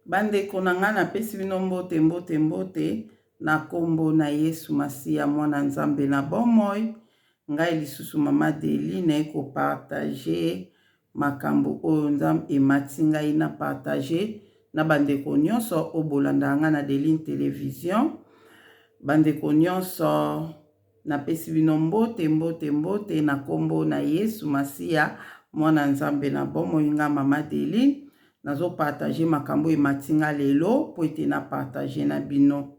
Bandeko na ngai, napesi bino mbote, mbote, mbote na kombo na Yesu Masiya, mwana Nzambe na bomoi. Ngai lisusu Mama Deli naye ko partager makambo oyo Nzambe emati ngai na partager na bandeko nyonso oyo bolandaka ngai na Deline Television. Bandeko nyonso Napesi bino mbote, mbote, mbote na kombo na Yesu Masiya, mwana Nzambe na bomoi. Nga Mama Deline nazo partager makambo emati nga lelo po ete na partager na bino.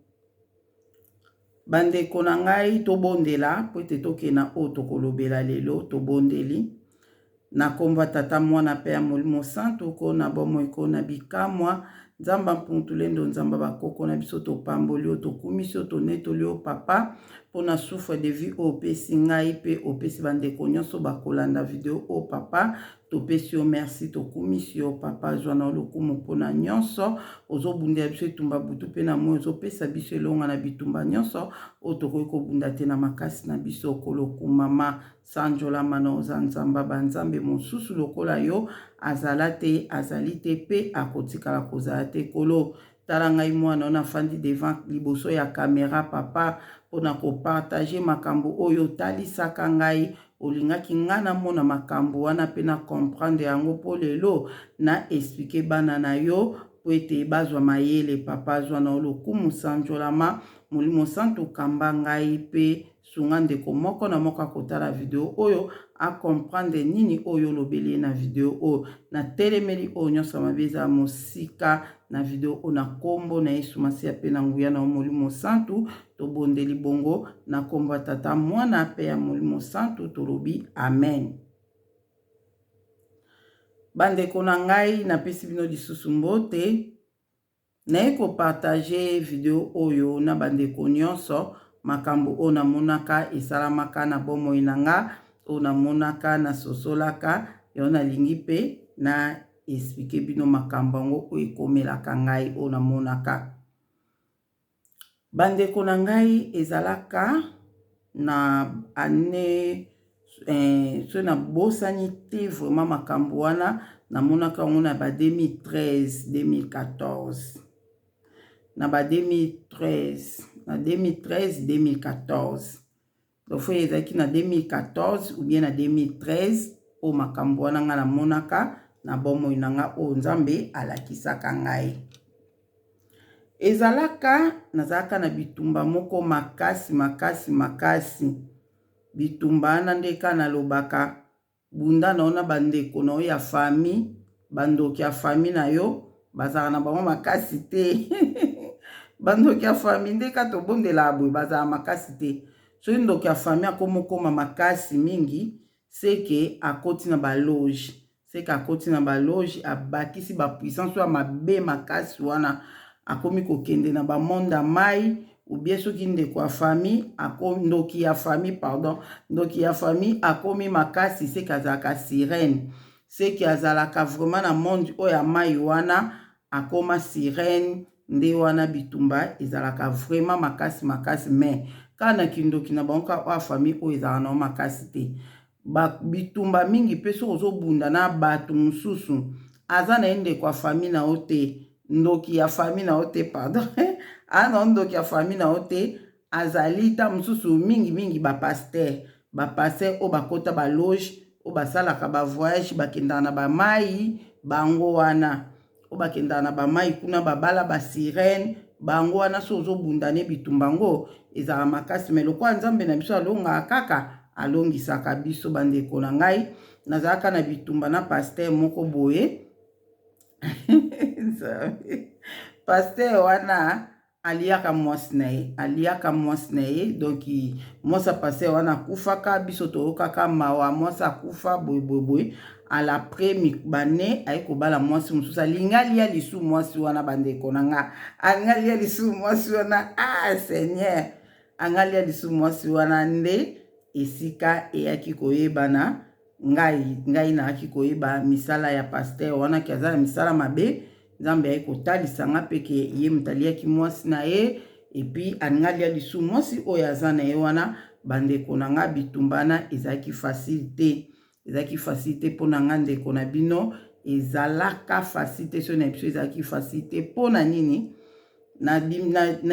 Bandeko na ngai, tobondela po ete tokende na oyo tokolobela lelo. Tobondeli. Na kombo ya Tata, Mwana pe ya Molimo Santu, ko na bomoi ko na bikamwa, Nzambe ya Mpungu-Tulendo, Nzambe ya ba koko na biso, topamboli yo, tokumisi yo, tonetoli yo Papa, po na souffle de vie oyo opesi ngai pe opesi ba ndeko nionso bakolanda video oyo Papa, topesi yo merci, tokumisi yo Papa, zua na yo lokumu po na nionso ozobundela biso etumba butu pe na moyi, ozopesa biso elonga na bitumba nionso oyo tokoki kobunda te na makasi na biso, kolokumama. Sanjolama na oza Nzamba ba nzambe mosusu lokola yo azala te, azali te pe akotikala kozala te. Nkolo tala ngai mwana yo nafandi devant liboso ya camera papa pona ko partager makambo oyo otalisaka ngai, olingaki ngai namona makambo wana pe na comprendre yango po lelo na expliquer bana na yo po ete bazwa mayele papa. Zwa na yo lokumu, sanjolama, Molimo Santu kamba ngai pe Sunga ndeko moko na moko akotala video oyo a comprendre nini oyo olobeli ye na video oyo. Na telemeli oyo nyonso ya mabe ezala mosika na video oyo na kombo na Yesu Masiya pe na nguya na yo Molimo Santu. Tobondeli bongo na kombo ya Tata, Mwana pe ya Molimo Santu tolobi amen. Bandeko na ngai, napesi bino lisusu mbote. Naye ko partager video oyo na ba ndeko nionso, makambo oyo na monaka esalamaka na bomoi na nga, oyo na monaka, na sosolaka, yango na lingi pe na expliquer bino makambo yango oyo ekomelaka ngai, oyo na monaka. Ba ndeko na ngai ezalaka na annee eh, soki nabosani te vraiment makambo wana namonaka yango na ba 2013 2014 na ba 2013 na 2013 2014 Donc faut ezalaki na 2014 ou bien na 2013 oyo makambo wana ngai namonaka na bomoi na ngai oyo Nzambe alakisaka ngai. Ezalaka nazalaka na bitumba moko makasi makasi makasi. Bitumba wana nde kaka nalobaka Bunda na yo na ba ndeko na yo ya famille, ba ndoki ya famille na yo bazalaka na bango makasi te. Ba ndoki ya famille nde kaka tobondelaka boye bazalaka makasi te. Soki ndoki ya famille akomi okoma makasi mingi, seke akoti na ba loge, seke akoti na ba loge abakisi ba puissance oyo ya mabe makasi wana akomi kokende na ba monde ya mayi ou bien soki ndeko ya famille ako ndoki ya famille pardon ndoki ya famille akomi makasi seke azalaka sirène seke azalaka vraiment na monde oyo ya mayi wana akoma sirène nde wana bitumba ezalaka vraiment makasi makasi mais kaka na kindoki na bango kaka oyo ya famille oyo ezalaka na makasi te ba bitumba mingi pe soki ozobunda na batu mosusu aza na ye ndeko ya famille na yo te ndoki ya famille na yo te pardon aza na yo ndoki ya famille na yo te azali ta mosusu mingi mingi ba pasteur ba pasteur oyo bakota ba loge oyo basalaka ba voyage bakendaka na ba mayi bango wana oyo bakendaka na ba mayi kuna babala ba sirene bango wana so ozobunda ne bitumba yango ezalaka makasi me lokola nzambe na biso alongaka kaka alongisaka biso bandeko na ngai nazalaka na bitumba na pasteur moko boye nzambe pasteur wana Aliaka mwasi na ye, aliaka mwasi na ye donc mwasi ya pasteur wana akufaka, biso toyokaka mawa mwasi akufa boye boye boye. À l'après bane aye kobala mwasi mosusu, alingi alia lisu mwasi wana, bandeko na nga, alingi alia lisu mwasi wana, ah Seigneur, alingi alia lisu mwasi wana nde esika eyaki koyebana Ngai, ngai nayaki koyeba misala ya pasteur wana ke aza na misala mabe. Nzambe ayaki kotalisa nga pe ke ye moto aliaki mwasi na ye epuis alingi alia lisusu mwasi oyo aza na ye wana. Bandeko na nga, bitumba wana ezalaki facile te, ezalaki facile te mpo na nga ndeko na bino. Ezalaka facile te, soki na biso ezalaki facile te. Mpo na nini?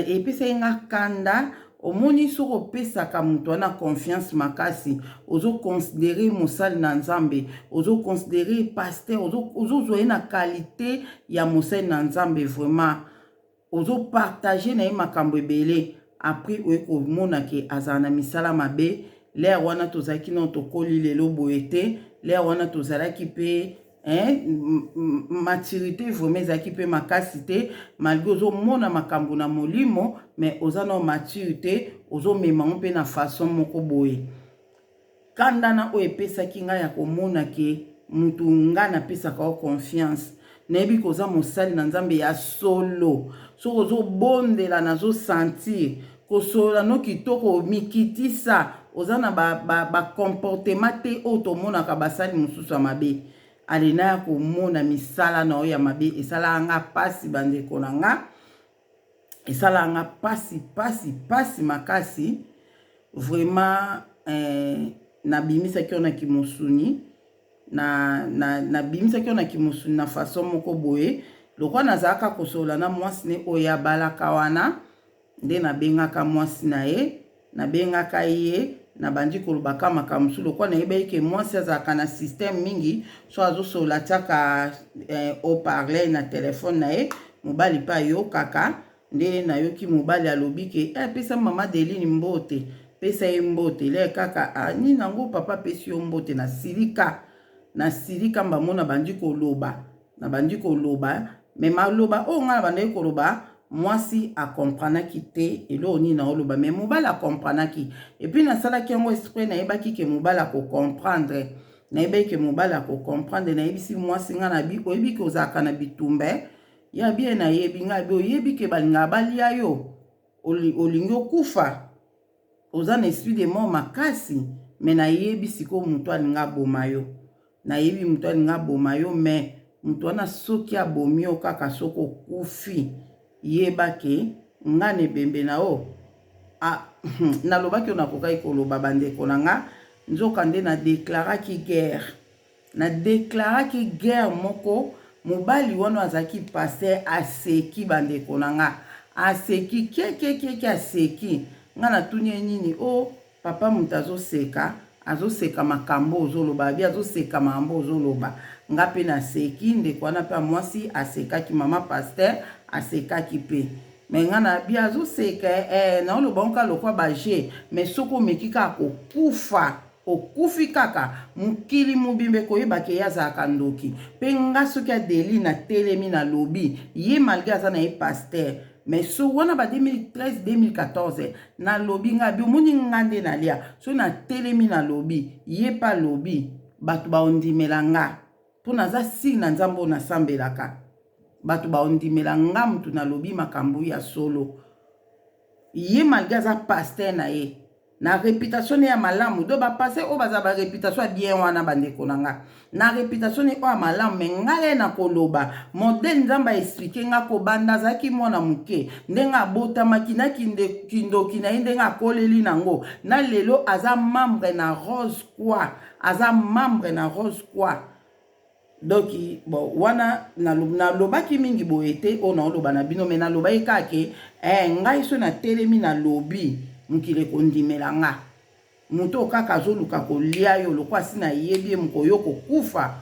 Epesaki nga kanda. Omoni, soki opesaka moto wana confiance makasi, ozoconsidérer mosali na Nzambe, ozoconsidérer pasteur, ozozwa ye na qualité ya mosali na Nzambe, vraiment ozopartager na ye makambo ebele, après oye komona ke azala na misala mabe. L'heure wana tozalaki nano tokoli lelo boye te. L'heure wana tozalaki mpe, hein, maturité vraiment ezalaki mpe makasi te. Malgré ozomona makambo na molimo, mais oza na mature te, ozomema ngo mpe na façon moko boye. Kanda na oyo epesaki ngai ya komona ke mutu ngai napesaka yo confiance, nayebi koza mosali na Nzambe ya solo, soki ozobondela nazosentir kosolola no kitoko, mikitisa, oza na bacomportement ba, ba te oyo tomonaka basali mosusu ya mabe. Alena ya komona misala na oyo ya mabe esalaka nga mpasi, bandeko na nga, esalaka nga mpasi, mpasi, mpasi makasi vraiment. Nabimisaki yo na kimosuni, nabimisaki yo na kimosuni na façon moko boye. Lokwa nazalaka kosolola na mwasi ne oyo abalaka wana, nde nabengaka mwasi na ye, nabengaka ye, nabandi kolobaka makambo mosusu. Lokwa nayebaki ke mwasi azalaka na système mingi, so azosolola atiaka haut-parleur na telefone na ye, mobali mpe ayokaka. Nde nayoki mobali alobi ke pesa mama Deline mbote, pesa ye mbote. Le kaka nini yango, papa apesi yo mbote. Nasilika, nasilika mbamo, nabandi koloba, nabandi koloba, mais maloba oyo ngai nabandaki koloba, mwasi akomprenaki te eloko nini naoloba, mais mobali akomprenaki. Et puis nasalaki yango esprit, nayebaki ke mobali akocomprendre, nayebaki ke mobali akocomprendre. Nayebisi mwasi ngai na bi: "Oyebi ke ozalaka na bitumba ya bien?" "Nayebi." Ngai bi: "Oyebi ke balingaka balia yo, olingi okufa, oza na esprit de mort makasi?" "Mais nayebi sikoyo moto alinga aboma yo, nayebi moto alinga aboma yo. Mais moto wana soki abomi yo kaka, soki okufi, yeba ke nga na ebembe na yo." Ah, nalobaki oyo nakokaki koloba, bandeko na nga. Nzoka nde nadéclaraki guerre, nadéclaraki guerre moko. Mobali wana azalaki pasteur, aseki, bandeko na nga, aseki kiekiekiekie, aseki. Nga natuni ye: "Nini o oh, papa?" Moto azoseka, azoseka makambo ozoloba. Abi azoseka makambo ozoloba. Nga mpe naseki. Ndeko wana mpe mwasi asekaki, mama pasteur asekaki mpe. Mais nga na bi azoseka naoloba ngo kaka lokwa baje. Mais soki omeki kaka kokufa, okufi kaka, mokili mobimba ekoyebaka ye azalaka ndoki. Mpe nga soki adeli natelemi, nalobi ye, malgré aza na ye pasteur, mais so wana ba 2013 2014, nalobi nga bi: "Omoni nga nde nalia, so natelemi nalobi, ye mpe alobi, bato baondimela nga, mpo naza sire na Nzambe oyo nasambelaka. Bato baondimela nga, mutu nalobi makambo ya solo." Ye malgré aza pasteur na ye na réputation ne ya malamu, do bapasteur oyo baza baréputation ya bien wana, bandeko na nga, na réputation ne oyo ya malamu, mais ngai ye na koloba modèle Nzambe aexpliquer nga kobanda azalaki mwana moke, ndenge abotamaki na kindoki na ye, ndenge akoleli nango na lelo aza membre na Rose Croix, aza membre na Rose Croix. Donc bon, wana nalobaki mingi boye te oyo naoloba na bino, mais nalobaki kaka ke ngai so natelemi nalobi, mokili ekondimela nga. Moto oyo kaka azoluka kolia yo, lokwa asi nayebi ye, mokoyo kokufa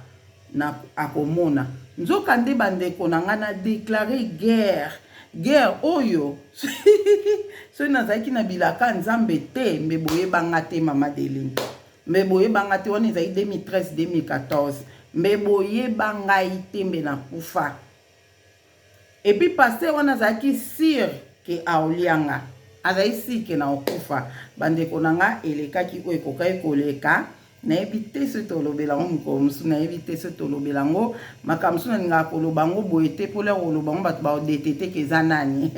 na akomona. Nzoka nde, bandeko na ngai, na déclare guerre, guerre oyo soki nazalaki na bilaka Nzambe te, mbe boyebanga te mama Deline, mbe boyebanga te. Wana ezali 2013 2014, mbe boyeba ngai te, mbe nakufa. Et puis pasteur wana azalaki sûr ke aolianga, azali sûr ke na okufa. Bandeko na nga, elekaki oyo ekokaki koleka. Nayebi te soki tolobela yango mokolo mosusu, nayebi te soki tolobela yango. Makambo mosusu nalingaka koloba yango boye te, mpo lere koloba yango bato baodete ke eza nani.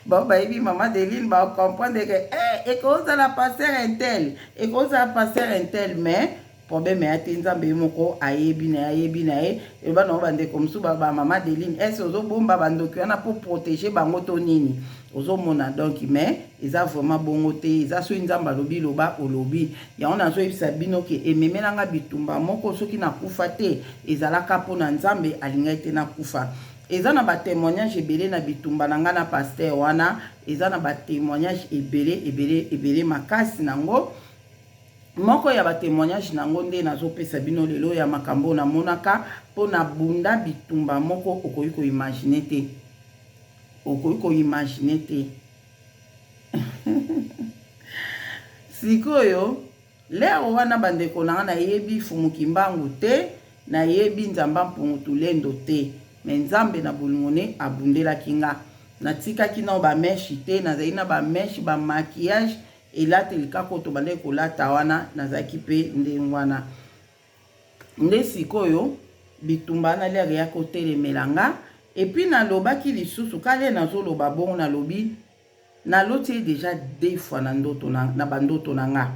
Bao bayebi mama Deline bacomprendre ke ekozala pasteur un tel, ekozala pasteur un tel. Mais Problème ya te, Nzambe ye moko ayebi na ye, ayebi na ye. Eloba na bandeko mosusu ba, ba mama Adeline, est-ce ozobomba bandoki wana mpo protéger bango to nini? Ozomona donc, mais eza vraiment bongo te. Eza soki Nzambe alobi loba, olobi. Yango nazoyebisa bino ke ememelanga bitumba moko, soki nakufa te, ezalaka mpona Nzambe alingaki te nakufa. Eza na batémoignage ebele na bitumba na ngai na pasteur wana, eza na batémoignage ebele ebele ebele makasi nango. Moko ya batémoignage nango nde nazopesa bino lelo, ya makambo namonaka mpo na bunda bitumba moko okoki koimaginer te, okoki koimaginer te. Sikoyo lero wana, bandeko na nga, nayebi Fumuki Mbangu te, nayebi Nzamba Mpungu Tulendo te, mais Nzambe na bolingo ne abundelaki nga. Natikaki nao bamèches te, nazali na bamèches, bamaquillage, elateli kaka oyo tobandaki kolata wana, nazalaki mpe ndenge wana. Nde sikoyo bitumba wana lere ya kotelemela nga. Et puis nalobaki lisusu kale, nazoloba bongo, nalobi naloti ye déjà deux fois na ndoto na bandoto na nga,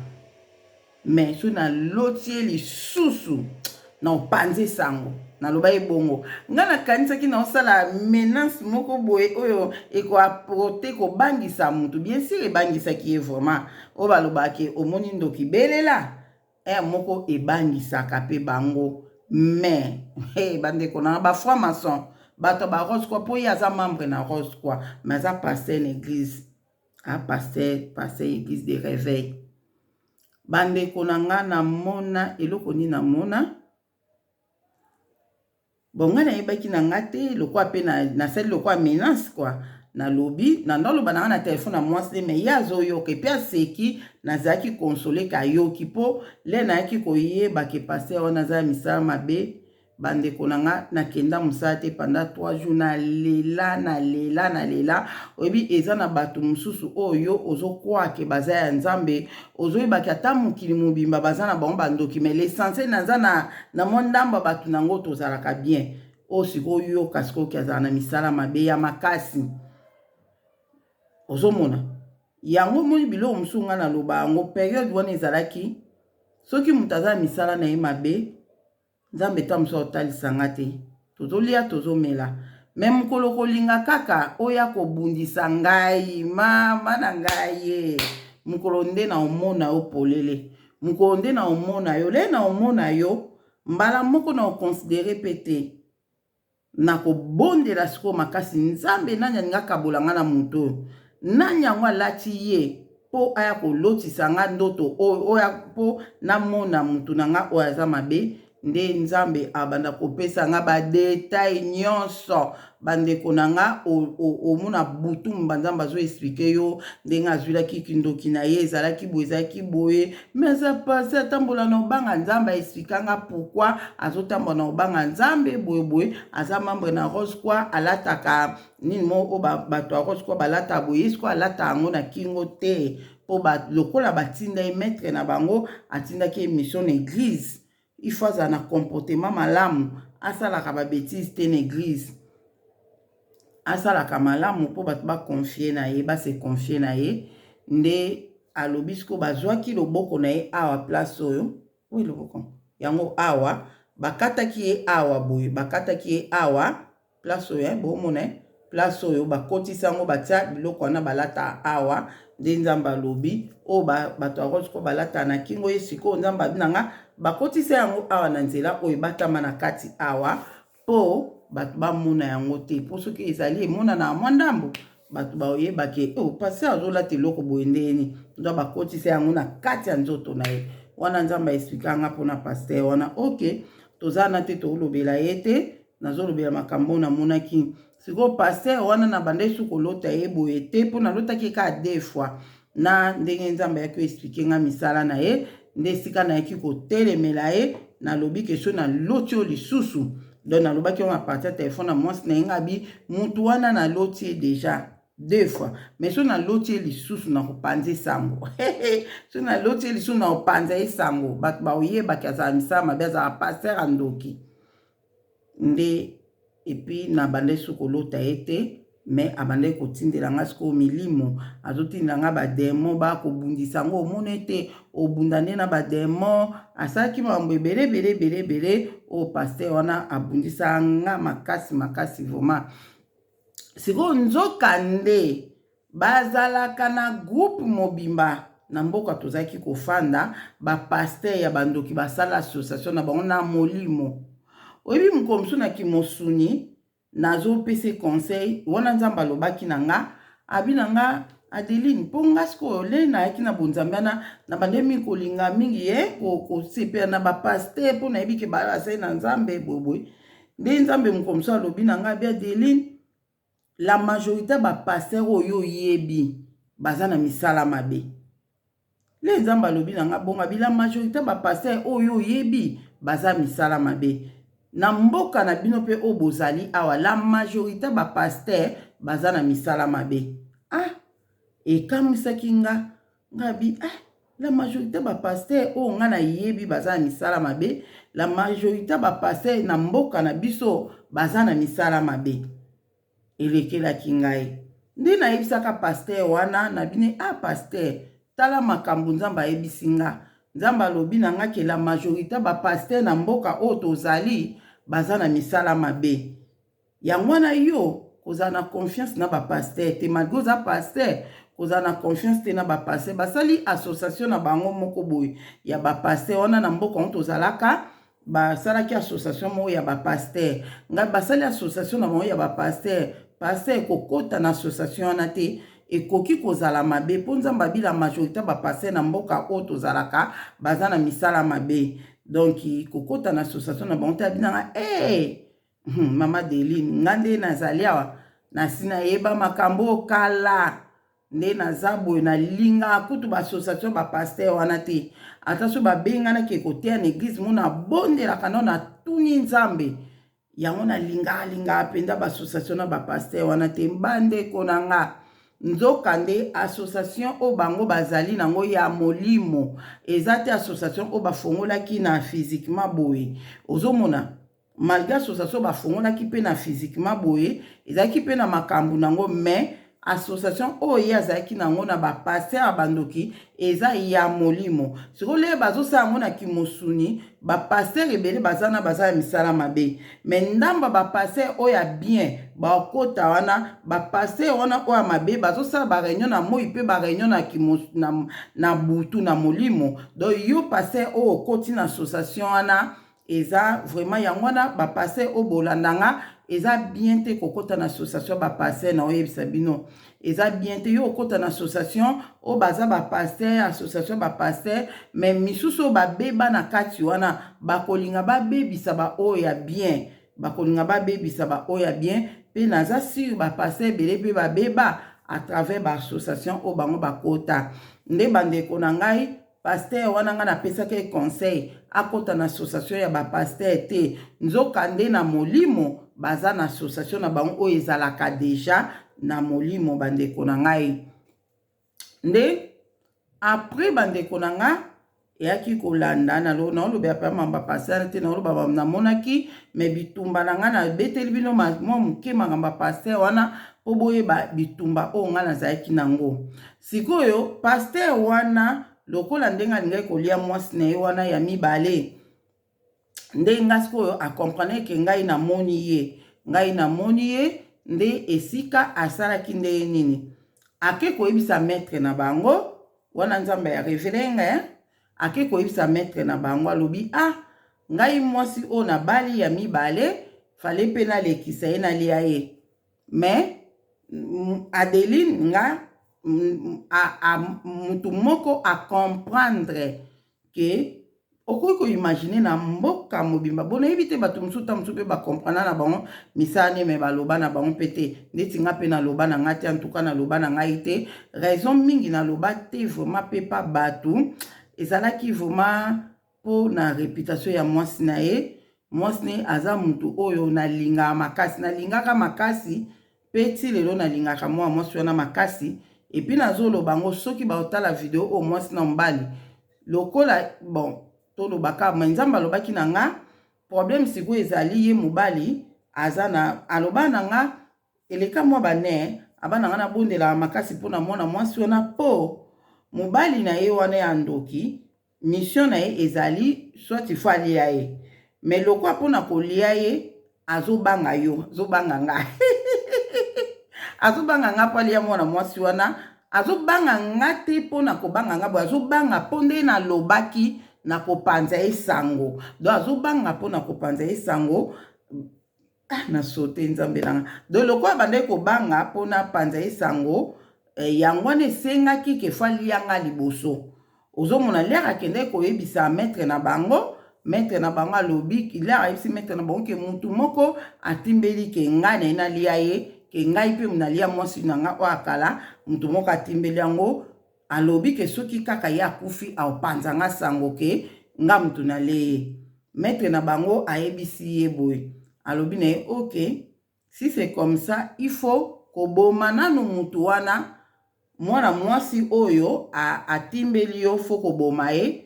mais soki naloti ye lisusu, na opanze sango. Naloba ye bongo, ngai nakanisaki naosala menace moko boye oyo ekoapporter kobangisa motu. Bien sûr ebangisaki ye vraiment. Oyo balobaki, omoni ndoki belela ere moko, ebangisaka mpe bango. Mais hey, bandeko na bafranc maçon, bato ba Rose Croix, mpo ye aza membre na Rose Croix, mais aza pasteur na église, a pasteur, pasteur église de réveil. Bandeko na nga, namona eloko nini? Namona bon, ngai nayebaki na nga te, lokola mpe nasali lokola menace quoi. Nalobi, nandoloba na nga na telefone na mwasi te, mais ye azoyoka. Et puis aseki, nazalaki consolé ke ayoki, mpo le nayaki koyeba ke pasteur wana aza ya misala mabe. Bandeko na nga, nakenda mosala te pendant 3 jours, nalela, nalela, nalela. Oyebi, eza na bato mosusu oyo ozokwake baza ya Nzambe, ozoyebaki ata mokili mobimba baza na bango bandoki, mais l'essentiel naza na mwa ndambo ya bato nango tozalaka bien. Oyo sikoyo oyoka sikoyo azala na misala mabe ya makasi, ozomona yango. Omoni biloko mosusu, ngai naloba yango, période wana ezalaki soki moto aza na misala na ye mabe, Nzambe ta mosusu aotalisanga te. Tozolia, tozomela, mais mokolo kolinga kaka oyo akobundisa ngai, mama na ngai ye, mokolo nde na omona yo polele, mokolo nde na omona yo, le na omona yo mbala moko na oconsidérer mpe te. Nakobondela sikoyo makasi: Nzambe, nani alinga kabola nga na moto oyo? Nani yango alati ye mpo aya kolotisa nga ndoto oyo, oyo mpo namona motu na nga oyo aza mabe? Nde Nzambe abanda kopesa nga badétails nyonso. Bandeko na nga, omona butu mba Nzambe azoexpliquer yo ndenge azwilaki kindoki na ye, ezalaki boye, ezalaki boye, mais aza pasi, atambola na obanga Nzambe. Aexpliquer nga pourquoi azotambola na obanga Nzambe boyeboye. Aza membre na Rose Croix, alataka nini mo oyo bato ya Rose Croix balata boye. Sikoyo alata yango na kingo te, mpo lokola batinda ye, maître na bango atindaki ye mission na église, il faut azala na comportement malamu, asalaka babêtises te na église, asalaka malamu mpo bato baconfier na ye, base confier na ye. Nde alobi sikoyo bazwaki loboko na ye awa, place oyo, oyo loboko yango awa, bakataki ye awa boye, bakataki ye awa, place oyo bomona, place oyo bakotisa yango, batia biloko wana balata awa. Nde Nzambe alobi oyo bato ya Rose Croix balata na kingo ye. Sikoyo Nzambe abi na nga bakotisa yango awa na nzela oyo ebatama na kati awa, mpo bato bamona yango te, mpo soki ezali emonana mwa ndambo, bato baoyebake oh, pasteur azolata eloko boye ndeni. Ndo bakotisa yango na kati ya nzoto na ye wana. Nzambe aexpliquer nga mpona pasteur wana. Ok, toza na te, tolobela ye te, nazolobela makambo namonaki. Sikoyo pasteur wana, na banda esu kolota ye boye te, mpo nalotaki kaka deux fois na ndenge Nzambe ayaki koexpliquer nga misala na ye. Nde esika nayaki kotelemela ye, nalobi ke so naloti oyo lisusu, donc nalobaki yango à partir ya telefone na mwasi na ye. Nga bi mutu wana naloti ye déjà deux fois, mais so naloti ye lisusu, na kopanza esango. So naloti ye lisusu, na kopanza esango, bato baoyebaki azala misala mabe, azala pasteur ya ndoki. Nde et puis na banda esu kolota ye te. Mais abandaki kotindela nga sikoyo milimo, azotindela nga ba demon bakobundisa yango. Omona ete obunda nde na ba demon. Asalaki makambo ebele ebele ebele ebele. Oyo pasteur wana abundisa nga makasi makasi vraiment. Sikoyo nzoka nde bazalaka na groupe mobimba na mboka tozalaki kofanda, ba pasteur ya bandoki basala association na bango na molimo. Oyebi, mokolo mosusu na kimosuni nazopesa conseil wana, Nzambe alobaki na nga, abi na nga: "Adeline, mpo nga sikoyo le nayaki na bonzambe wana, na bande mingi kolinga mingi ye kosepela na ba pasteur, mpo nayebi ke basali na Nzambe boyeboye." Nde Nzambe mokolo mosusu alobi na nga, abi: "Adeline, la majorité ba pasteur oyo oyebi baza na misala mabe." Le Nzambe alobi na nga bongo, abi: "La majorité ba pasteur oyo oyebi baza misala mabe na mboka na bino mpe oyo bozali awa, la majorité ba pasteur baza na misala mabe." Ah, ekamwisaki nga. Nga bi: "Ah, la majorité ba pasteur oyo nga nayebi baza na misala mabe, la majorité ba pasteur na mboka na biso baza na misala mabe." Elekelaki ngai. Nde nayebisaka pasteur wana na bino: "Ah, pasteur, tala makambo Nzambe ayebisi nga. Nzambe alobi na nga ke la majorité ba pasteur na mboka oyo tozali baza na misala mabe. Yango wana yo kozala na confiance na ba pasteur te. Malgré oza pasteur, kozala na confiance te na ba pasteur. Basali association na bango moko boye ya ba pasteur wana na mboka yango tozalaka. Basalaki association moko ya ba pasteur. Ngai basali association na bango ya ba pasteur. Pasteur, kokota na association wana te, ekoki kozala mabe, mpo Nzambe abi la majorité ba pasteur na mboka oyo tozalaka baza na misala mabe. Donc kokota na association na bango te." Abinanga: "Hey, mama Deline, nga nde nazali awa, nasi nayeba makambo kala. Nde naza boye, nalingaka kutu ba association ba pasteur wana te. Ata so babenganaki ekoteya na église mo, nabondelaka nao, natuni Nzambe. Yango nalingaka lingaka mpenza ba association na ba pasteur wana te." Bandeko na nga, nzoka nde association oyo bango bazali nango ya molimo eza te association oyo bafongolaki na physiquement boye. Ozomona, malgré association bafongolaki mpe na physiquement boye, ezalaki mpe na makambo nango, mais association oyo ye azalaki nango na ba pasteur ya bandoki eza ya molimo. Sikoyo leye bazosala yango na kimosuni, ba pasteur ebele baza na baza ya misala mabe. Mais ndamba ba pasteur oyo ya bien bakota wana, ba pasteur wana oyo ya mabe bazosala ba réunion na moi mpe ba réunion na butu na molimo. Donc yo pasteur oyo okoti na association wana, eza vraiment yango wana. Ba pasteur oyo bolandanga, eza bien te kokɔta na association ba pasteur. Na oyebisa bino, eza bien te yo okɔta na association oyo baza ba pasteur, association ba pasteur. Mais misusu oyo babeba na kati wana, bakolinga babebisa baoyo ya bien, bakolinga babebisa baoyo ya bien mpe. Naza sûr, ba pasteur ebele mpe babeba à travers ba association oyo bango bakota. Nde bandeko na ngai, pasteur wana ngai napesaki ye conseil akɔta na association ya ba pasteur te. Nzoka nde na molimo baza na association na bango oyo ezalaka déjà na molimo. Bandeko na ngai, nde après, bandeko na nga, eyaki kolanda, naolobela mpe makambo ya pasteur te. Naoloba namonaki me bitumba na ngai, nabeteli bino mwa moke makambo ya pasteur wana mpo boyeba bitumba oyo ngai nazalaki nango. Sikoyo pasteur wana, lokola ndenge alingaki kolia mwasi na ye wana ya mibale, nde nga sikoyo a comprendre ke ngai namoni ye, ngai namoni ye. Nde esika asalaki nde nini? Ake koyebisa maître na bango wana. Nzambe ya révéler ngai, ake koyebisa maître na bango, alobi: "Ah, ngai mwasi oyo nabali ya mibale, fale mpe nalekisa ye, nalia ye. Mais Adeline, nga mutu moko a comprendre ke okoki ko imaginer na mboka mobimba bo nayebi te. Bato mosusu, ta mosusu mpe ba comprendre na bango misala nde, me baloba na bango mpe te. Ndeti nga mpe naloba na ngai te. En tout cas naloba na ngai te. Raison mingi naloba te vraiment mpe pa bato ezalaki vraiment mpo na réputation ya mwasi na ye. Mwasi ne aza motu oyo nalingaka makasi, nalingaka makasi mpe ti lelo nalingaka mwa mwasi wana makasi. Et puis nazoloba yango, soki baotala video oyo, mwasi na mobali lokola, bon, tolobaka ma Nzambe alobaki na nga. Problème sikoyo ezali ye mobali aza na, aloba na nga. Eleka mwa bane, abana nga nabondelaka makasi mpo na mwana mwasi wana, mpo mobali na ye wana ya ndoki, mission na ye ezali soit il faut alia ye, mais lokwa mpo na kolia ye azobanga yo, azobanga nga, azobanga nga mpo alia mwana mwasi wana. Azobanga nga te mpo na kobanga nga boye, azobanga mpo nde nalobaki na kopanza ye sango. Donc azobanga mpo na kopanza ye sango. Ah, na sote Nzambe nanga. Donc lokola bandaki kobanga mpo napanza ye sango, yango wana esengaki ke faut alia nga liboso. Ozomona, l'heure akendaki koyebisa maître na bango, maître na bango alobi, l'heure ayebisi maître na bango ke mutu moko atimbeli ke ngai na ye nalia ye, ke ngai mpe nalia mwasi na nga oyo akala, mutu moko atimbeli yango, alobi ke soki kaka ye akufi, aopanza nga sango ke nga mutu nalie ye. Maître na bango ayebisi ye boye, alobi na ye: "Ok, si c'est comme ça, il faut koboma nanu mutu wana, mwana mwasi oyo atimbeli yo, faut koboma ye,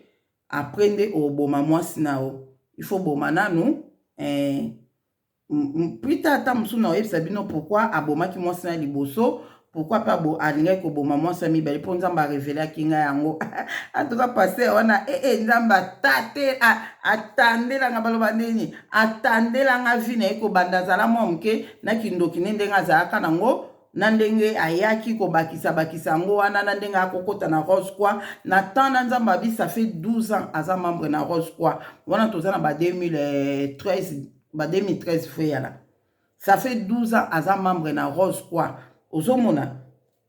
après nde oboma mwasi na yo. Il faut boma nanu." Plus tard, ata mosusu na oyebisa bino pourquoi abomaki mwasi na liboso, pourquoi mpe alingaki koboma mwasi ya mibale, mpo Nzambe arevelaki ngai yango. En tout cas, pasteur wana, ee, Nzambe atate atandelanga, baloba ndeni, atandelanga vie na ye kobanda azala mwa moke na kindoki ne, ndenge azalaka nango, na ndenge ayaki kobakisa bakisa yango wana, na ndenge akokota na Rose Croix na temps na Nzambe. Abi ça fait 12 ans aza membre na Rose Croix wana, toza na ba 2013, ba 2013 freyala, ça fait 12 ans aza membre na Rose Croix. Ozomona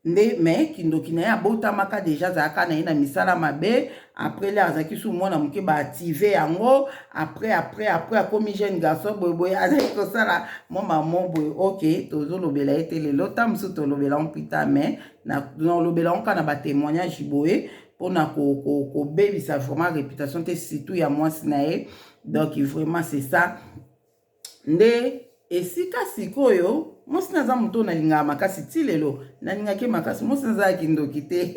nde, mais kindoki na ye abotamaka déjà, azalaka na ye na misala mabe. Après, l'heure azalaki su mwana moke, baactive yango. Après akomi jeune garçon boyeboye, azalaki kosala mwa mamo boye. Ok, tozolobela ye te lelo, ta mosusu tolobela ngo plus tard, mais nalobela ngo kaka na batémoignage boye mpona kobebisa vraiment réputation te, surtout ya mwasi na ye. Donc vraiment, c'est ça nde esika sikoyo. Mwasi naza moto oyo nalingaka makasi, ti lelo nalingaki makasi. Mwasi nazalaki ndoki te.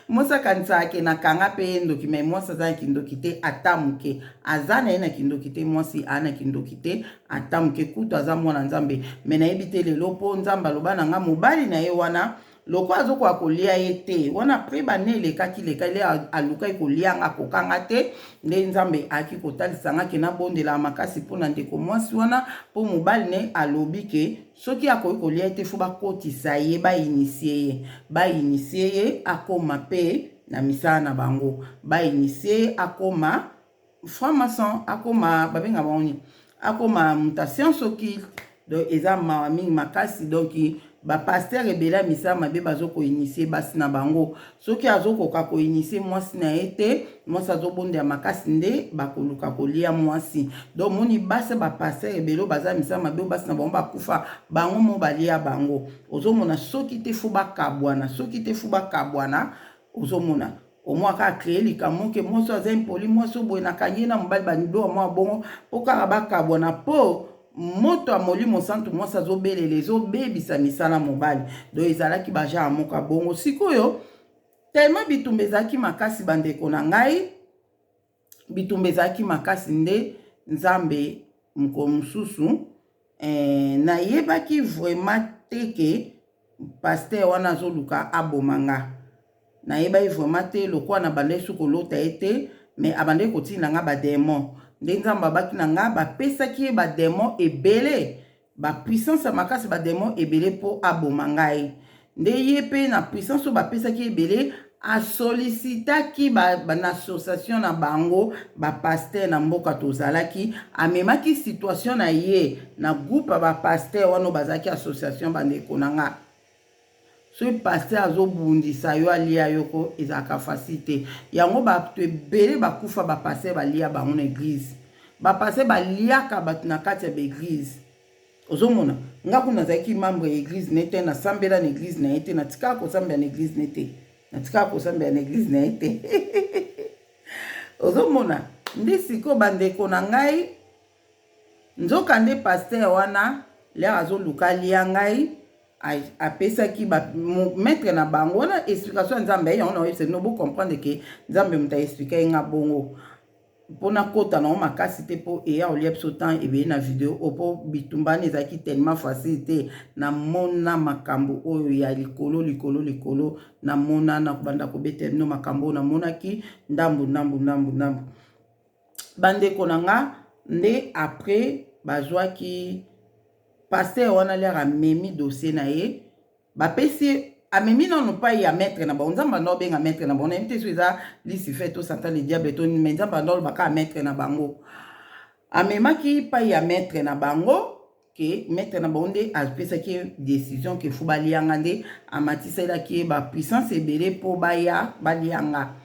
Mwasi akanisaka ke nakanga mpe ye ndoki, mais mwasi aza na kindoki te ata moke. Aza na ye na kindoki te. Mwasi aa na kindoki te ata moke, kutu aza mwana Nzambe. Mais nayebi te lelo, mpo Nzambe aloba na nga mobali na ye wana, lokola azokoka kolia ye te wana, après bane elekaki leka, le alukaki kolia nga, akokanga te. Nde Nzambe ayaki kotalisa nga ke nabondelaka makasi mpona ndeko mwasi wana, mpo mobali ne alobi ke soki akoki kolia ye te, faut bakotisa ye, bainitie ye, bainitie ye akóma mpe na misala na bango, bainitie ye akóma franc-maçon, akóma, babenga bango nini, akóma moto ya science occulte. Donc eza mawa mingi makasi. Donc bapasteur ebele ya misala mabe bazokoinitie basi na bango. Soki azokoka koinitie mwasi na ye te, mwasi azobondela makasi, nde bakoluka kolia mwasi. Donc moni basi, bapasteur ebele oyo baza misala mabe, oyo basi na bango bakufa, bango mo balia bango. Ozomona, soki te faut bakabwana, soki te faut bakabwana. Ozomona, omwa kaka créer likambo ke mwasi aza impoli, mwasi oboye, nakangi ye na mobali, bandido mwa bongo, mpo kaka bakabwana, mpo moto ya Molimo Santu mwasi azobelela ezobebisa misala mobali. Donc ezalaki bagenre moko ya bongo. Sikoyo, tellement bitumba ezalaki makasi, bandeko na ngai, bitumba ezalaki makasi, nde Nzambe mokolo mosusu, nayebaki vraiment te ke pasteur wana azoluka aboma nga. Nayebaki vraiment te, lokola na bandaki su kolota ye te, mais abandaki kotinda nga badémon. Nde Nzambe abaki na nga bapesaki ye badémon ebele, bapuissance ya makasi, badémon ebele mpo aboma ngai. Nde ye mpe na puissance oyo bapesaki ebele, asolicitaki na association na bango bapasteur na mboka tozalaki. Amemaki situation na ye na groupe ya bapasteur wana oyo bazalaki association. Bandeko na nga, soki pasteur azobundisa yo, alia yo ko, ezalaka facile te. Yango bato ebele bakufa, bapasteur balia bango na église, bapasteur baliaka bato na kati ya baéglise. Ozomona, nga kuna nazalaki membre ya église ne te, nasambela na église na ye te, natikaka kosambela na église ne te, natikaka kosambela na église na ye te. Ozomona nde sikoyo, bandeko na ngai, nzoka nde pasteur wana, l'heure azoluka alia ngai, apesaki maître na bango wana explication ya Nzambe. Yango na oyebisa bino, bocomprendre ke Nzambe moto aexplike ye nga bongo. Mpo nakota nango makasi te mpo eya kolia biso temps ebele na video oyo, mpo bitumba wana ezalaki tellement facile te. Namona makambo oyo ya likolo likolo likolo, namona nakobanda kobetela bino makambo oyo namonaki ndambu ndambu ndambu ndambu. Bandeko na nga, nde après bazwaki pasteur wana, lere amemi dossier na ye, bapesi ye, amemi nano pai ya maître na bango. Nzambe anda obenga maître na bango, nayebi te so eza Lucifer to Satan le diable to nini, mais Nzambe anda oloba kaka maître na bango. Amemaki pai ya maître na bango, ke maître na bango nde apesaki ye décision ke faut balianga. Nde amatiselaki ye bapuissance ebele mpo baya balianga.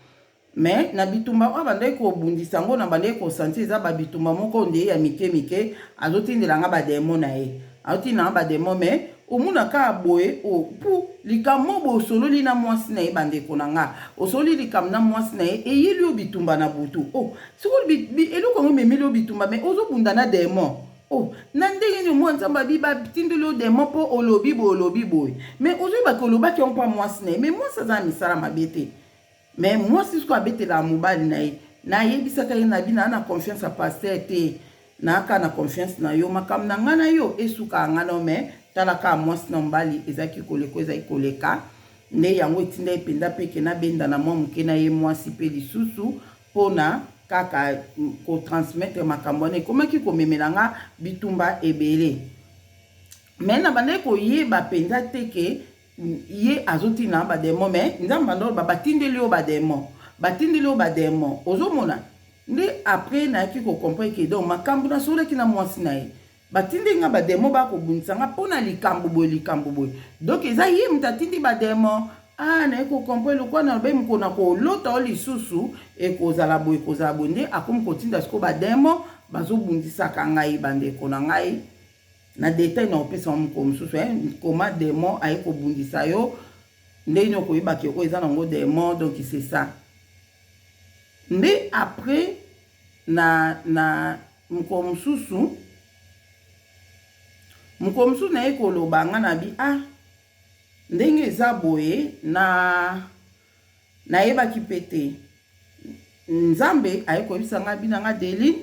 Mais na bitumba oyo bandaki kobundisa yango, na bandaki kosentir eza babitumba moko nde ya mike mike. Azotindela nga badémon na ye, azotindela nga badémon, mais omona kaka boye pu likambo boye osololi na mwasi na ye. Bandeko na nga, osololi likambo na mwasi na ye, eyeli yo bitumba na butu. O sikoyo eloko yango ememeli yo bitumba, mais ozobunda na démon. Oh, na ndenge nini? Mwa Nzambe abi batindeli yo démon mpo olobi boye, olobi boye, mais ozoyebaki olobaki yango mpo mwasi na ye. Mais mwasi aza na misala mabe te, mais mwasi sikoyo abetelaka mobali na ye. Nayebisaka ye na bino, naa na confiance ya pasteur te, naaka na confiance na yo. Makambo na ngai na yo esukaka ngai na yo, mais tala kaka mwasi na mobali ezalaki koleka, ezalaki koleka. Nde yango etinda ye mpenza mpe ke nabenda na mwa moke na ye mwasi mpe lisusu mpona kaka kotransmettre makambo wana. Ekomaki komemela nga bitumba ebele, mais na bandaki koyeba mpenza te ke ye azotina badémon. Mais Nzambe ando batindeli yo badémon, batindeli yo badémon, ozomona. Nde après nayaki kocomprendre ke donc makambo nasolaki na mwasi na ye, batindi nga badémon bakobundisa nga mpo na likambo boye, likambo boye. Donc eza ye moto atindi badémon. Ah, naye kocomprendre lokola nalobai mokolo na kolota o lisusu ekozala boye, ekozala boye. Nde akomi kotinda sikoyo badémon bazobundisaka ngai. Bandeko na ngai, na détail na kopesa mokolo mosusu koma démon aye kobundisa yo ndenge nini, okoyebaki oyo eza nango démon. Donc c'est ça. Nde après na mokolo mosusu naye koloba nga na bi ah, ndenge eza boye, na nayebaki mpe te. Nzambe aye koyebisa nga bi na nga: "Deline,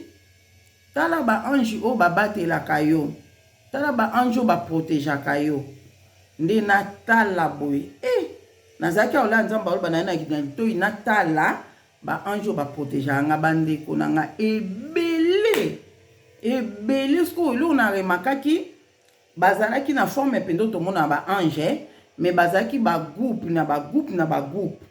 tala baange oyo babatelaka yo, tala baange oyo baprotégeaka yo." Nde natala boye, e nazalaki aola Nzambe aloba na ye na litoi, natala baange oyo baprotégeaka nga. Bandeko na nga, ebele ebele. Sikoyo eloko na remarquaki, bazalaki na forme mpenza tomona baange, mais bazalaki bagroupe na bagroupe na bagroupe.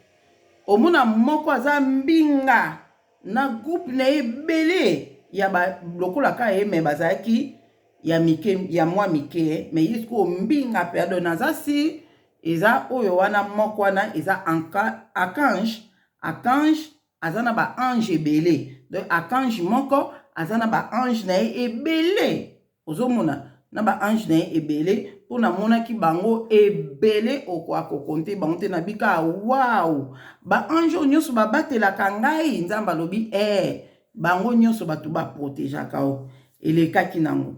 Omona moko aza mbinga na groupe na ye ebele ya ba, lokola kaka ye, mais bazalaki ya mike, ya mwa mike. Mais ye sikoyo mbinga mpe ado naza si eza oyo wana moko wana eza archange. Archange aza na baange ebele. Donc archange moko aza na baange na ye ebele, ozomona na baange na ye ebele, mpo namonaki bango ebele, okoka kocompter bango te. Nabika wow, baange oyo nyonso babatelaka ngai. Nzambe alobi bango nyonso bato baprotégeaka o elekaki nango.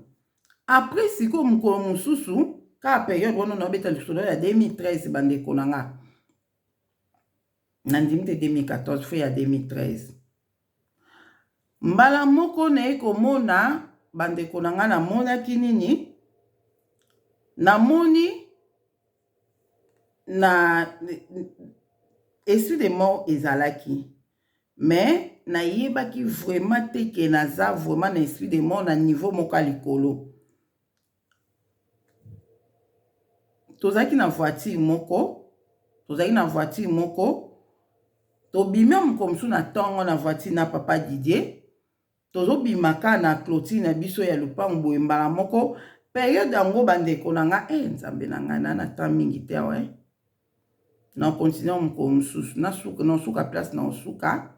Après sikoyo mokolo mosusu kaka période wana naobeta lisolo ya 2013, bandeko na nga, nandimi te 2014, fin ya 2013. Mbala moko naye komona, bandeko na ngai, namonaki nini? Namoni na esprit de mort ezalaki, mais nayebaki vraiment te ke naza vraiment na esprit de mort na niveau moko ya likolo. Tozalaki na voiture moko, tobimi mokolo mosusu na ntongo na voiture na papa Didier. Tozobima kaka na clôture na biso ya lopango boye, mbala moko période yango, bandeko na nga, Nzambe na ngai, na temps mingi te awa, na continue mokolo mosusu, nasuka place na osuka.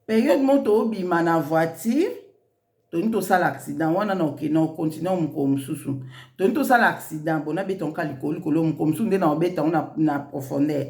Période moko tobima na voiture, toni tosala accident wana. Na okende na ocontinue mokolo mosusu, toni tosala accident. Bon, nabeta ngo ka likolo likolo, mokolo mosusu nde na obeta ngo na profondeur.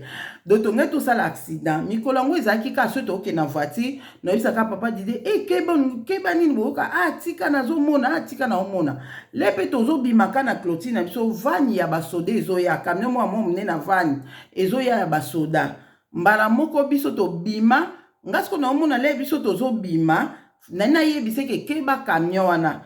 Donc tongai tosala accident. Mikolo yango ezalaki kaka soki tokokende na voiture, nayebisaka papa Dide: "E, keba, keba nini boyoka, ah, tika nazomona, ah, tika naomona." Le mpe tozobimaka na clôture na biso, van ya basoda ezoya, camion moko mwa monene na van ezoya ya basoda. Mbala moko biso tobima. Nga siko naomona le biso tozobima, nani nayebisa ke keba camion wana,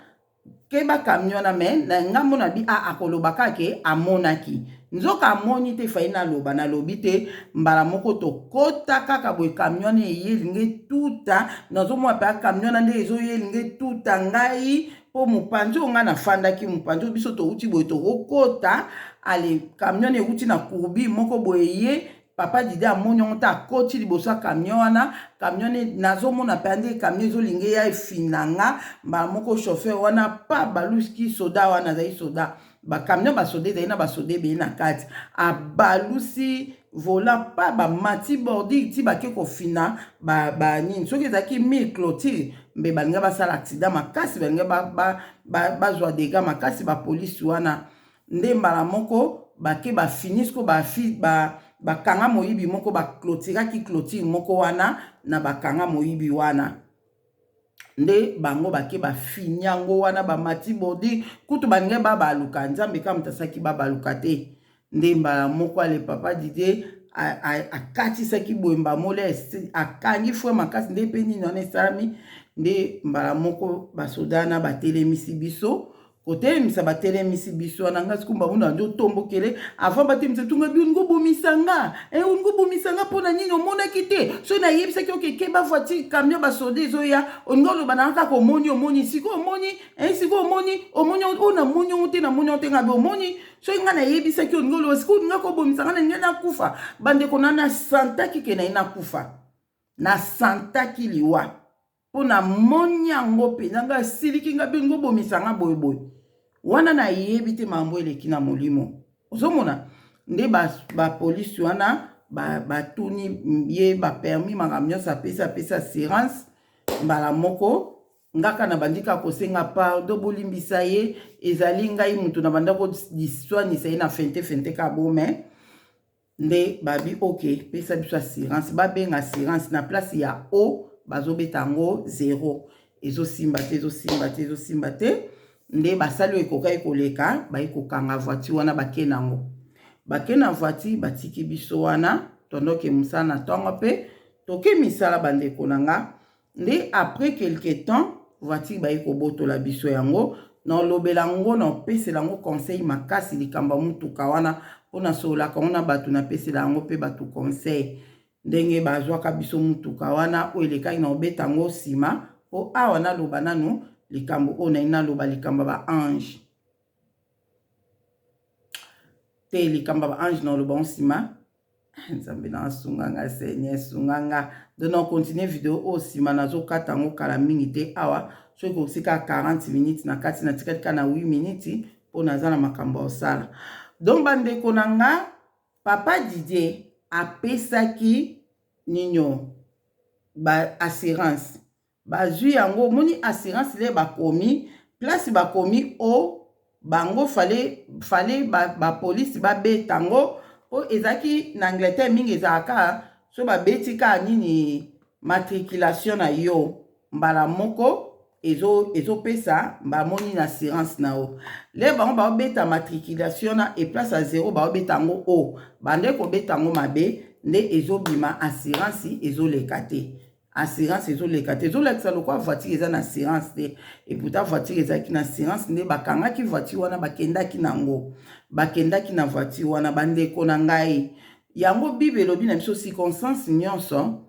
keba camion wana. Me na ngambo na bi a akoloba kaka ke amonaki, nzoka amoni te. Fai naloba, nalobi te. Mbala moko tokota kaka boye, camion wana eye elingi etuta. Nazomona mpe camion wana nde ezoya, elingi etuta ngai, mpo mopanzi oyo ngai nafandaki, mopanzi oyo biso touti boye, tokokota. Ale, camion wana euti na courbe moko boye ye. Papa Dide amoni yango te, akoti liboso ya camion wana. Camion, nazomona mpe nde camion ezolinga eya efina nga. Mbala moko chauffeur wana pa baluski soda wana, azali soda, bacamion basoda ezali na basoda ebele na kati. Abalusi volant pa, bamati bordure ti bake kofina banini. Soki ezalaki mur clôture, mbe balinga basala accident makasi, balinga bazwa dégâts makasi. Bapolisi wana nde mbala moko bake bafini siko, bakanga moyibi moko, baclôturaki clôture moko wana na bakanga moyibi wana. Nde bango bake bafini yango wana, bamati bordure kutu, balingi babaluka. Nzambe kaka moto asalaki babaluka te. Nde mbala moko ale, papa Didier akatisaki boye mbamole, akangi frein makasi. Nde mpe nini wana esalami, nde mbala moko basoda wana batelemisi biso. Kotelemisa, batelemisi biso wana. Nga sikumba muna nde otombokele avant batelemisa tunga bi: "Olingi obomisa nga? Olingi obomisa nga mpona nini? Omonaki te? Soki nayebisaki oke keba voiture camion basoda ezoya, olingi oloba nanga kaka omoni, omoni sikoyo, omoni sikoyo, omoni, omoni oyo." "Namoni yango te, namoni yango te." Nga bi: "Omoni, soki nga nayebisaki, olingi oloba sikoyo olinga kobomisa nga na ngai nakufa." Bandeko na, nasantaki ke naye nakufa, nasantaki liwa, mpo namoni yango mpenza. Ngai asiliki nga, bengi obomisa nga boyeboye wana, nayebi te makambo eleki na molimo. Ozomona nde bapolisi wana batuni ye bapermis, makambo nyonso apesi, apesi assurance. Mbala moko ngaka na bandi kaka kosenga pardon, bolimbisa ye, ezali ngai mutu na banda kodiswanisa ye na fente fente kaka bome. Nde babi: "Ok, pesa biso assurance." Babenga assurance, na place ya o bazobeta yango 0, ezosimba te, ezosimba te, ezosimba te. Nde basali oyo ekokaki koleka, baye kokanga voiture wana, bake nango, bake na voiture, batiki biso wana. Tondoke mosala na ntongo mpe toke misala. Bandeko na nga, nde après quelque temps voiture baye kobotola biso yango. Naolobela yango, naopesela yango conseil makasi, likambo ya motuka wana, mpo nasololaka yango na bato, napesela yango mpe bato conseil ndenge bazwaka biso motuka wana oyo elekaki. Na obeta yango nsima, mpo awa naloba nanu likambo oyo nayi naloba, likambo ya baange te, likambo ya baange naloba yango nsima. Nzambe na asunga nga, Seigneur sunga nga. Donc na continue video oyo nsima, nazokata yango kala mingi te awa. Soki kosika 40 minutes na kati, natikali kaka na 8 minutes, mpo naza na makambo ya kosala. Donc bandeko na nga, papa Didier apesaki ninio ba assurance, bazwi yango. Omoni assurance le bakomi place bakomi o bango, fale bapolisi ba babeta yango, mpo ezalaki na Angleterre mingi ezalaka so babeti kaka nini, matriculation na yo, mbala moko ezopesa bamoni na assurance na yo. Le bango baobeta matriculation na eplace ya 0, baobeta yango o bande kobeta yango mabe, nde ezobima assurance ezoleka te, assurance ezoleka te, ezolakisa lokola voiture eza na assurance te. Et pourtant voiture ezalaki na assurance. Nde bakangaki voiture wana, bakendaki nango, bakendaki na voiture wana. Bandeko na ngai, yango Bible elobi na biso, circonstance nyonso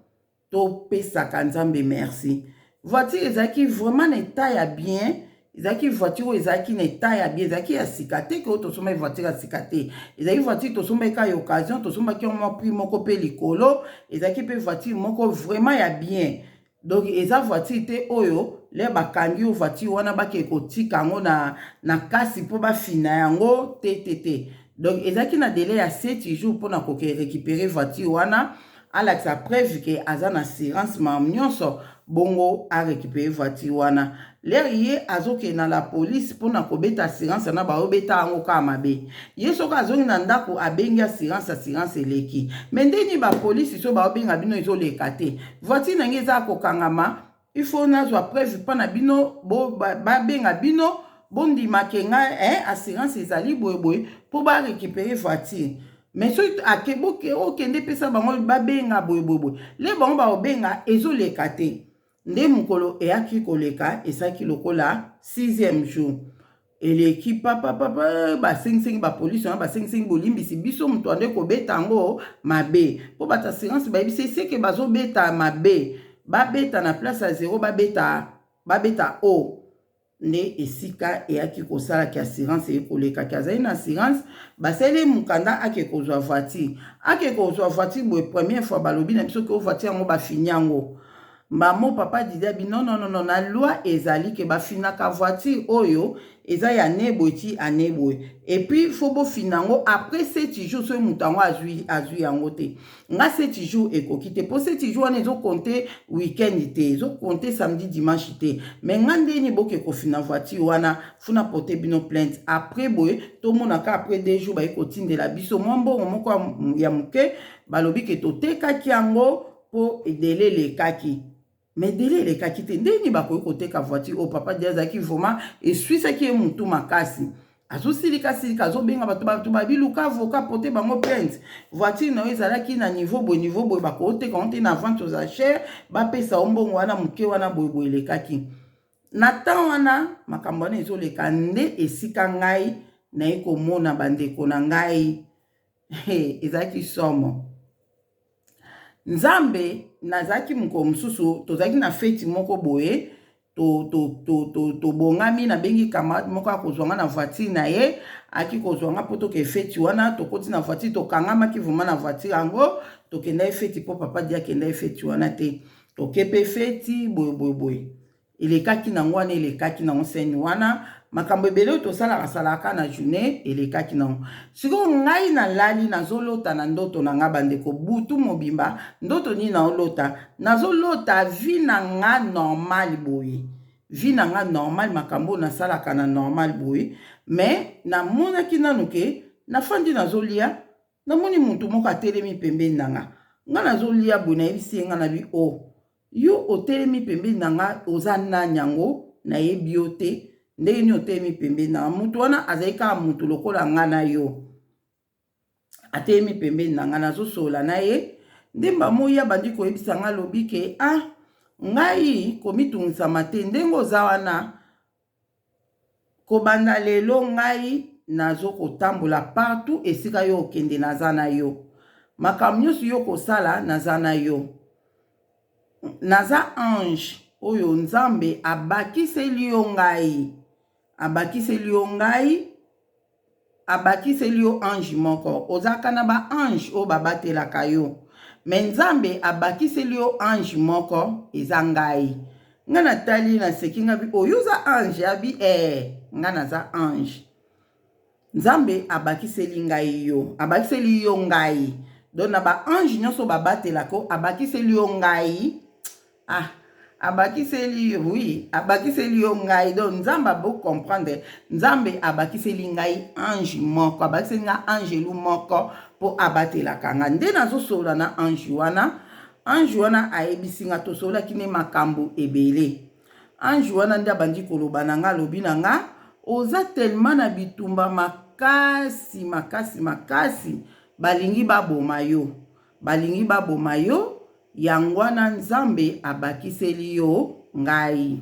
topesaka Nzambe merci. Voiture ezalaki vraiment na état ya bien, ezalaki voiture oyo ezalaki na état ya bien, ezalaki ya sika te ke oyo tosombaki voiture ya sika te. Ezalaki voiture tosombaki kaka ya occasion, tosombaki yango mwa prix moko mpe likolo. Ezalaki mpe voiture moko vraiment ya bien. Donc eza voiture te oyo le bakangi yo voiture wana, bake kotika yango na kasi mpo bafina yango te, te, te. Donc ezalaki na délai ya 7 jours mpona koke récupérer voiture wana, alakisa preuve ke aza na assurance, makambo nyonso, bongo arécupérer voiture wana. Lere ye azokende na la police mpona kobeta assurance wana, baobeta yango kaka mabe. Ye soki azongi na ndako, abengi assurance, assurance eleki. Me ndeni bapolisi so baobenga bino, ezoleka te. Voiture na ngai eza kokangama, il faut nazwa preuve mpo na bino babenga bino, bondimake ngai assurance ezali boyeboye mpo barécupérer voiture. Mais soki ake boke okende pesa bango babenga boye boye boye le bango bakobenga ezoleka te. Nde mokolo eyaki koleka esalaki lokola sixième jour eleki papapapa eh, basengisengi bapolisi wana basengisengi bolimbisi biso moto ande kobeta yango mabe mpo bato assurance bayebisi eseke bazobeta mabe babeta na place ya zero babeta babeta o nde esika eyaki kosala ke assurance eye koleka ke azali na assurance basali ye mokanda ake kozwa voiture ake kozwa voiture boye première fois balobi na biso ke o voiture yango bafini yango mamo papa Didi abi non non non na loi ezali ke bafinaka voiture oyo eza ya année boye ti année boye et puis faut bofina yango après 7 jours soki moto yango azwi azwi yango te nga 7 jours ekoki te mpo 7 jours wana ezokonte weekend te ezokonte samedi dimanche te me nga ndeni boke kofina voiture wana funa porte bino plainte après boye tomonaka après 2 jours baye kotindela biso mwa mbongo moko ya moke balobi ke totekaki yango mpo dele elekaki Mais dele elekaki te ndenge nini bakoki koteka voiture oyo papa dia azalaki vraiment eswisaki ye mutu makasi azosilika silika azobenga bato bato babiluka avocat pote bango plainte voiture na yo ezalaki na niveau boye niveau boye bakoteka yango te na vente aux enchères bapesa yo mbongo wana moke wana boye boye elekaki na temps wana makambo wana ezoleka nde esika ngai naye komona bandeko na ngai ezalaki somo Nzambe nazalaki mokolo mosusu tozalaki na feti moko boye tobongami to, to, to nabengi camarade moko akozwa nga na voiture na ye aki kozwa nga mpo toke feti wana tokoti na voiture tokangamaki vraimen na voiture yango tokendaki feti mpo papa di akendaki feti wana te toke mpe feti boye boye boye Elekaki nango wana elekaki nango scène wana makambo ebele oyo tosalaka salaka na journée elekaki nango sikoyo ngai nalali nazolota na ndoto na nga bandeko butu mobimba ndoto nini naolota nazolota vie na nga normal boye vie na nga normal makambo oyo nasalaka na normal boye mais namonaki nanu ke nafandi nazolia namoni motu moko atelemi pembeni na nga nga nazolia boye nayebisi ye nga na bi o oh, Yo otelemi pembeni na nga oza nani yango nayebi yo te ndenge nini otelemi pembeni na nga mutu wana azali kaka mutu lokola nga na yo atelemi pembeni na nga nazosolola na ye nde mbamoi abandi koyebisa nga alobi ke ah ngai komitungisama te ndenge oza wana Kobanda lelo ngai nazo kotambola partout esika yo okende naza na yo. Makambo nionso yo okosala naza na yo. Naza ange oyo Nzambe abakiseli yo ngai. Abakiseli yo ngai. Abakiseli yo ange moko. Ozalaka na ba ange oyo babatelaka yo. Mais Nzambe abakiseli yo ange moko, eza ngai. Nga natali ye naseki nga bi oyo oh, oza ange abi eh nga naza ange. Nzambe abakiseli ngai yo, abakiseli yo ngai. Donc na ba ange nyonso babatelaka abakiseli yo ngai. Ah, abakiseli oui, abakiseli yo ngai. Donc Nzambe abo comprendre, Nzambe abakiseli ngai ange moko, abakiseli ngai angelu moko po abatelaka nga. Nde nazosolola na ange wana, ange wana ayebisi nga tosololaki ne makambo ebele. Ange wana nde abandi koloba na nga, alobi na nga oza tellement na bitumba makasi makasi makasi, balingi baboma yo, balingi baboma yo Yango wana Nzambe abakiseli yo ngai.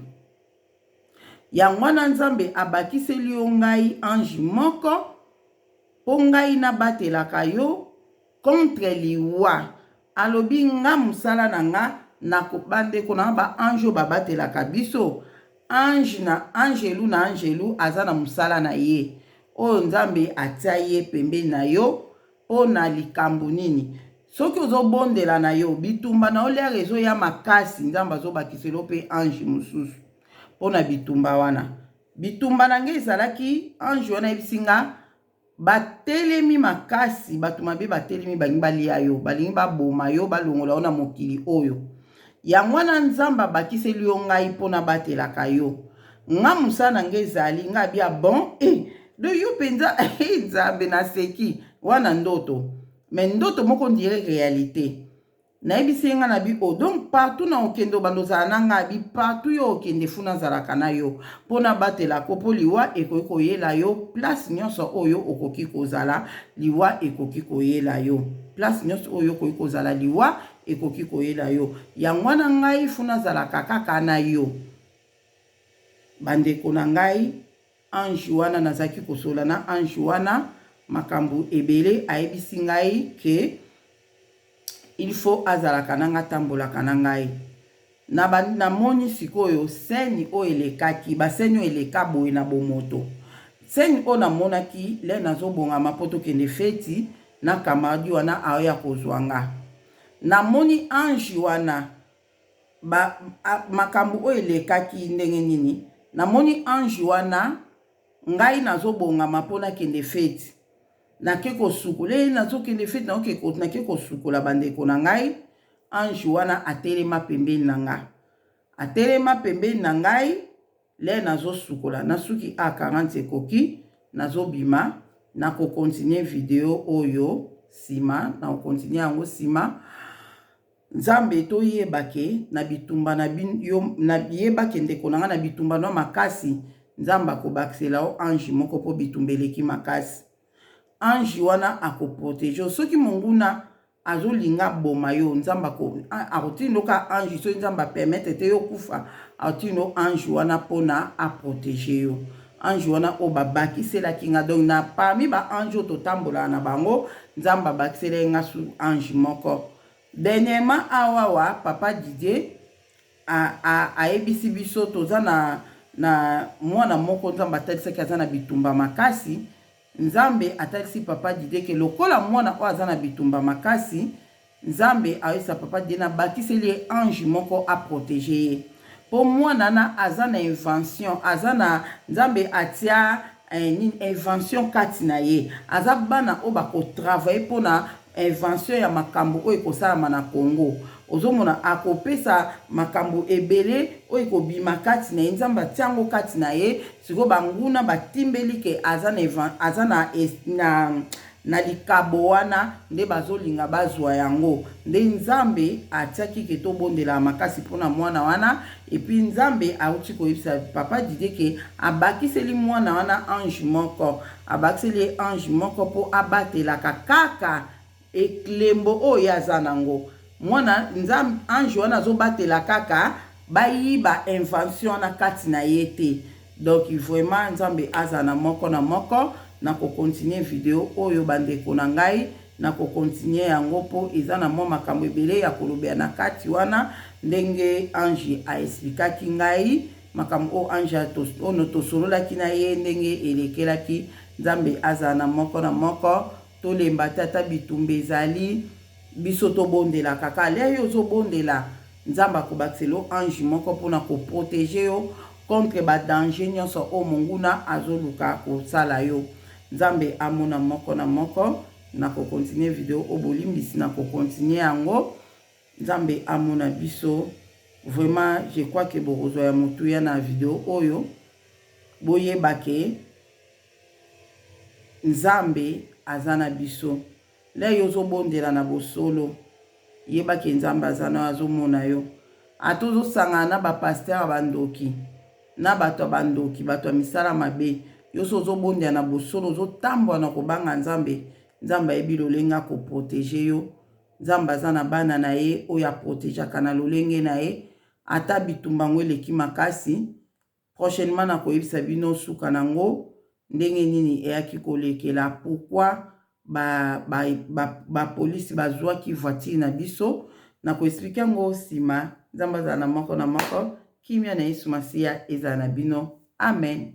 Yango wana Nzambe abakiseli yo ngai ange moko mpo ngai nabatelaka yo contre liwa. Alobi nga mosala na nga nako bandeko na ba ange oyo babatelaka biso ange na angelu na angelu aza na mosala na ye oyo Nzambe atia ye pembeni na yo Mpo na likambo nini? Soki ozo bondela na yo, bitumba na yo lere ezo ya makasi, Nzambe azo bakisela yo pe ange mosusu mpo na bitumba wana. Bitumba na ngai ezalaki ange wana ayebisi nga batelemi makasi, bato mabe batelemi balingi balia yo, balingi baboma yo, balongola yo na mokili oyo. Yango wana Nzambe abakiseli yo ngai mpo nabatelaka yo. Nga mosala na nga ezali nga bia bon eh donc yo mpenza eh Nzambe naseki wana ndoto mais ndoto moko on dirait realite. Nayebisi ye nga na bi o donc partout na okende obanda ozala na nga abi partout yo okende fou nazalaka na yo mpo nabatela ko mpo liwa ekoki koyela yo place nyonso oyo okoki kozala liwa ekoki koyela yo place nyonso oyo okoki kozala liwa ekoki koyela yo yango wana ngai fou nazalaka kaka na yo. Bandeko na ngai, ange wana nazalaki kosolola na ange wana makambo ebele ayebisi ngai ke il faut azalaka na ngai atambolaka na ngai na ba namoni sikoyo scène oyo elekaki ba scène oyo eleka boye na bomoto scène oyo namonaki le nazobongama mpo tokende feti na camarade wana aoya kozwa nga namoni ange wana ba a, makambo oyo elekaki ndenge nini namoni ange wana ngai nazobongama mpo nakende feti nake kosukola ye nazokende feti nake kosukola bandeko na ngai ange wana atelema pembeni na nga atelema pembeni na ngai le nazosukola nasuki a 40 ekoki nazobima nakokontinue video oyo nsima nakokontinue yango nsima. Nzambe toyeba ke na bitumba na yo na yeba ke ndeko na nga na bitumba no makasi Nzambe akobakisela yo ange moko po bitumba eleki makasi ange wana ako protege yo soki monguna azolinga aboma yo Nzambe ako akotinda ka ange soki Nzambe a permettre te yo kufa akotinda ange wana pona a protege yo ange wana oyo babakiselaki nga donc na parmi ba ange oyo totambolaka na bango Nzambe abakiselaki nga su ange moko. Dernièrement awawa papa Didier ayebisi biso toza na na mwana moko Nzambe atalisaki aza na bitumba makasi. Nzambe atalisi papa Didier ke lokola mwana oyo aza na bitumba makasi, Nzambe ayebisa papa Didier na bakiseli ye ange moko a proteger ye po mwana na aza na invention, aza na Nzambe atia nini invention kati na ye, aza bana oyo bako travailler pona invention ya makambo oyo ekosalama na Congo. Ozomona akopesa makambo ebele oyo ekobima kati na ye, Nzambe atia yango kati na ye. Sikoyo banguna batimbeli ke aza na aza na na na likabo wana nde bazolinga bazwa yango nde Nzambe atiaki ke tobondelaka makasi mpona mwana wana. Epuis Nzambe auti koyebisa papa Didier ke abakiseli mwana wana ange moko, abakiseli ye ange moko mpo abatelaka kaka eklembo oyo ye aza nango. Mwana Nzambe ange wana azobatela kaka bayiba invention wana kati na ye te. Donc vraiment Nzambe azala na moko na moko. Nako continuer video oyo bandeko na ngai, nako continuer yango mpo eza na mwa makambo ebele ya kolobela na kati wana, ndenge ange a explikaki ngai makambo oyo ange oyo tosololaki na ye ndenge elekelaki. Nzambe azala na moko na moko, tolemba te ata bitumba ezali. Biso tobondelaka kaka lia yo ozobondela Nzambe akobakisela yo ange moko pona ko proteger yo contre ba danger nionso oyo monguna azoluka kosala yo. Nzambe amona moko na moko. Nako continuer video oyo bolimbisi nako continuer yango. Nzambe amona biso. Vraiment je crois que bokozwa ya motuya na video oyo. Boyeba ke Nzambe aza na biso. Lè yo ozo bondela na bosolo yeba ke nzambe aza nayo azo mona yo ata ozo sangana na ba pasteur ya ba ndoki na bato ya ba ndoki bato ya misala mabe yo so ozo bondela na bosolo ozo tambola na kobanga nzambe nzambe ayebi lolenge ako proteger yo nzambe aza na bana na ye oyo a protegeaka na lolenge na ye ata bitumba yango eleki makasi. Prochainement nakoyebisa bino suka nango ndenge nini eyaki kolekela pourquoi ba ba ba, ba police bazuaki voiture na biso nako expliquer yango sima. Nzambe azala na moko na moko, kimia na Yesu Masiya ezala na bino. Amen.